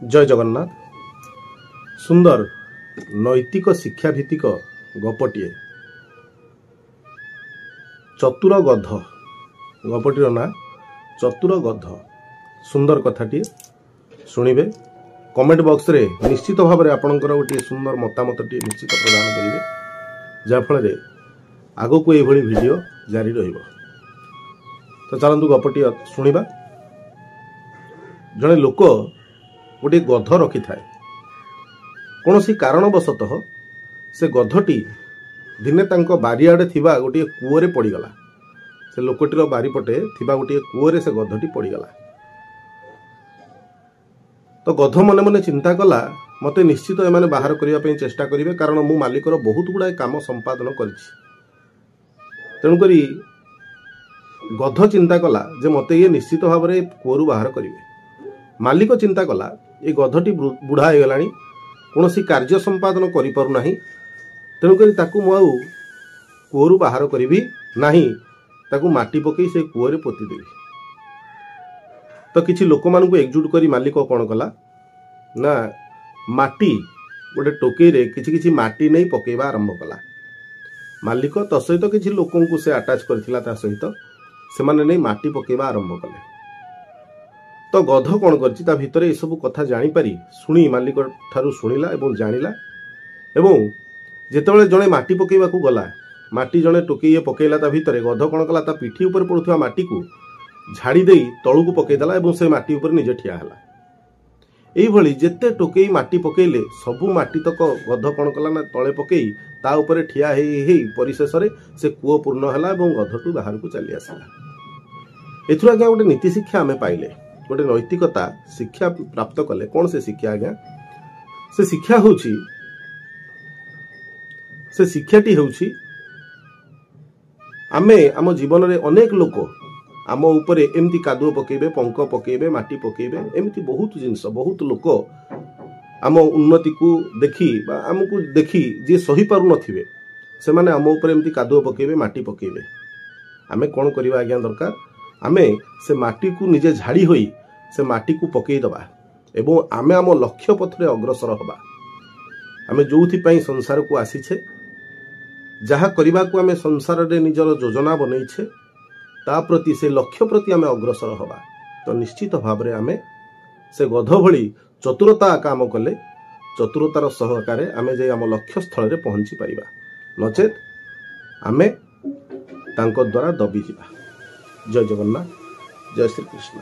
ଜୟ ଜଗନ୍ନାଥ। ସୁନ୍ଦର ନୈତିକ ଶିକ୍ଷା ଭିତ୍ତିକ ଗପଟିଏ, ଚତୁର ଗଧ। ଗପଟିର ନାଁ ଚତୁର ଗଧ। ସୁନ୍ଦର କଥାଟିଏ ଶୁଣିବେ। କମେଣ୍ଟ ବକ୍ସରେ ନିଶ୍ଚିତ ଭାବରେ ଆପଣଙ୍କର ଗୋଟିଏ ସୁନ୍ଦର ମତାମତଟିଏ ନିଶ୍ଚିତ ପ୍ରଦାନ କରିବେ, ଯାହାଫଳରେ ଆଗକୁ ଏଇଭଳି ଭିଡ଼ିଓ ଜାରି ରହିବ। ତ ଚାଲନ୍ତୁ ଗପଟି ଶୁଣିବା। ଜଣେ ଲୋକ ଗୋଟିଏ ଗଧ ରଖିଥାଏ। କୌଣସି କାରଣବଶତଃ ସେ ଗଧଟି ଦିନେ ତାଙ୍କ ବାରିଆଡ଼େ ଥିବା ଗୋଟିଏ କୂଅରେ ପଡ଼ିଗଲା। ସେ ଲୋକଟିର ବାରିପଟେ ଥିବା ଗୋଟିଏ କୂଅରେ ସେ ଗଧଟି ପଡ଼ିଗଲା। ତ ଗଧ ମନେ ମନେ ଚିନ୍ତା କଲା, ମୋତେ ନିଶ୍ଚିତ ଏମାନେ ବାହାର କରିବା ପାଇଁ ଚେଷ୍ଟା କରିବେ, କାରଣ ମୁଁ ମାଲିକର ବହୁତ ଗୁଡ଼ାଏ କାମ ସମ୍ପାଦନ କରିଛି। ତେଣୁକରି ଗଧ ଚିନ୍ତା କଲା ଯେ ମୋତେ ଇଏ ନିଶ୍ଚିତ ଭାବରେ କୂଅରୁ ବାହାର କରିବେ। ମାଲିକ ଚିନ୍ତା କଲା, ଏ ଗଧଟି ବୁଢ଼ା ହେଇଗଲାଣି, କୌଣସି କାର୍ଯ୍ୟ ସମ୍ପାଦନ କରିପାରୁନାହିଁ, ତେଣୁକରି ତାକୁ ମୁଁ ଆଉ କୂଅରୁ ବାହାର କରିବି ନାହିଁ, ତାକୁ ମାଟି ପକାଇ ସେ କୂଅରେ ପୋତିଦେବି। ତ କିଛି ଲୋକମାନଙ୍କୁ ଏକଜୁଟ କରି ମାଲିକ କ'ଣ କଲା ନା, ମାଟି ଗୋଟେ ଟୋକେଇରେ କିଛି କିଛି ମାଟି ନେଇ ପକାଇବା ଆରମ୍ଭ କଲା। ମାଲିକ ତା ସହିତ କିଛି ଲୋକଙ୍କୁ ସେ ଆଟାଚ୍ କରିଥିଲା, ତା ସହିତ ସେମାନେ ନେଇ ମାଟି ପକାଇବା ଆରମ୍ଭ କଲେ। ତ ଗଧ କ'ଣ କରିଛି, ତା ଭିତରେ ଏସବୁ କଥା ଜାଣିପାରି ଶୁଣି ମାଲିକ ଠାରୁ ଶୁଣିଲା ଏବଂ ଜାଣିଲା। ଏବଂ ଯେତେବେଳେ ଜଣେ ମାଟି ପକାଇବାକୁ ଗଲା, ମାଟି ଜଣେ ଟୋକେଇଏ ପକାଇଲା, ତା ଭିତରେ ଗଧ କ'ଣ କଲା, ତା ପିଠି ଉପରେ ପଡ଼ୁଥିବା ମାଟିକୁ ଝାଡ଼ି ଦେଇ ତଳକୁ ପକାଇଦେଲା ଏବଂ ସେ ମାଟି ଉପରେ ନିଜେ ଠିଆ ହେଲା। ଏଇଭଳି ଯେତେ ଟୋକେଇ ମାଟି ପକାଇଲେ ସବୁ ମାଟି ତକ ଗଧ କ'ଣ କଲା ନା, ତଳେ ପକାଇ ତା ଉପରେ ଠିଆ ହେଇ ହେଇ ପରିଶେଷରେ ସେ କୂଅ ପୂର୍ଣ୍ଣ ହେଲା ଏବଂ ଗଧଠୁ ବାହାରକୁ ଚାଲି ଆସିଲା। ଏଥିରୁ ଆଜ୍ଞା ଗୋଟେ ନୀତି ଶିକ୍ଷା ଆମେ ପାଇଲେ, ଗୋଟେ ନୈତିକତା ଶିକ୍ଷା ପ୍ରାପ୍ତ କଲେ। କ'ଣ ସେ ଶିକ୍ଷା ଆଜ୍ଞା? ସେ ଶିକ୍ଷା ହେଉଛି, ସେ ଶିକ୍ଷାଟି ହେଉଛି, ଆମେ ଆମ ଜୀବନରେ ଅନେକ ଲୋକ ଆମ ଉପରେ ଏମିତି କାଦୁଅ ପକାଇବେ, ପଙ୍କ ପକାଇବେ, ମାଟି ପକାଇବେ, ଏମିତି ବହୁତ ଜିନିଷ। ବହୁତ ଲୋକ ଆମ ଉନ୍ନତିକୁ ଦେଖି ବା ଆମକୁ ଦେଖି ଯିଏ ସହିପାରୁନଥିବେ, ସେମାନେ ଆମ ଉପରେ ଏମିତି କାଦୁଅ ପକାଇବେ, ମାଟି ପକାଇବେ। ଆମେ କ'ଣ କରିବା ଆଜ୍ଞା ଦରକାର? ଆମେ ସେ ମାଟିକୁ ନିଜେ ଝାଡ଼ି ହୋଇ ସେ ମାଟିକୁ ପକାଇଦେବା ଏବଂ ଆମେ ଆମ ଲକ୍ଷ୍ୟ ପଥରେ ଅଗ୍ରସର ହେବା। ଆମେ ଯେଉଁଥିପାଇଁ ସଂସାରକୁ ଆସିଛେ, ଯାହା କରିବାକୁ ଆମେ ସଂସାରରେ ନିଜର ଯୋଜନା ବନେଇଛେ, ତା ପ୍ରତି, ସେ ଲକ୍ଷ୍ୟ ପ୍ରତି ଆମେ ଅଗ୍ରସର ହେବା। ତ ନିଶ୍ଚିତ ଭାବରେ ଆମେ ସେ ଗଧ ଭଳି ଚତୁରତା କାମ କଲେ ଚତୁରତାର ସହକାରେ ଆମେ ଯାଇ ଆମ ଲକ୍ଷ୍ୟସ୍ଥଳରେ ପହଞ୍ଚି ପାରିବା, ନଚେତ୍ ଆମେ ତାଙ୍କ ଦ୍ୱାରା ଦବିଯିବା। ଜୟ ଜଗନ୍ନାଥ, ଜୟ ଶ୍ରୀକୃଷ୍ଣ।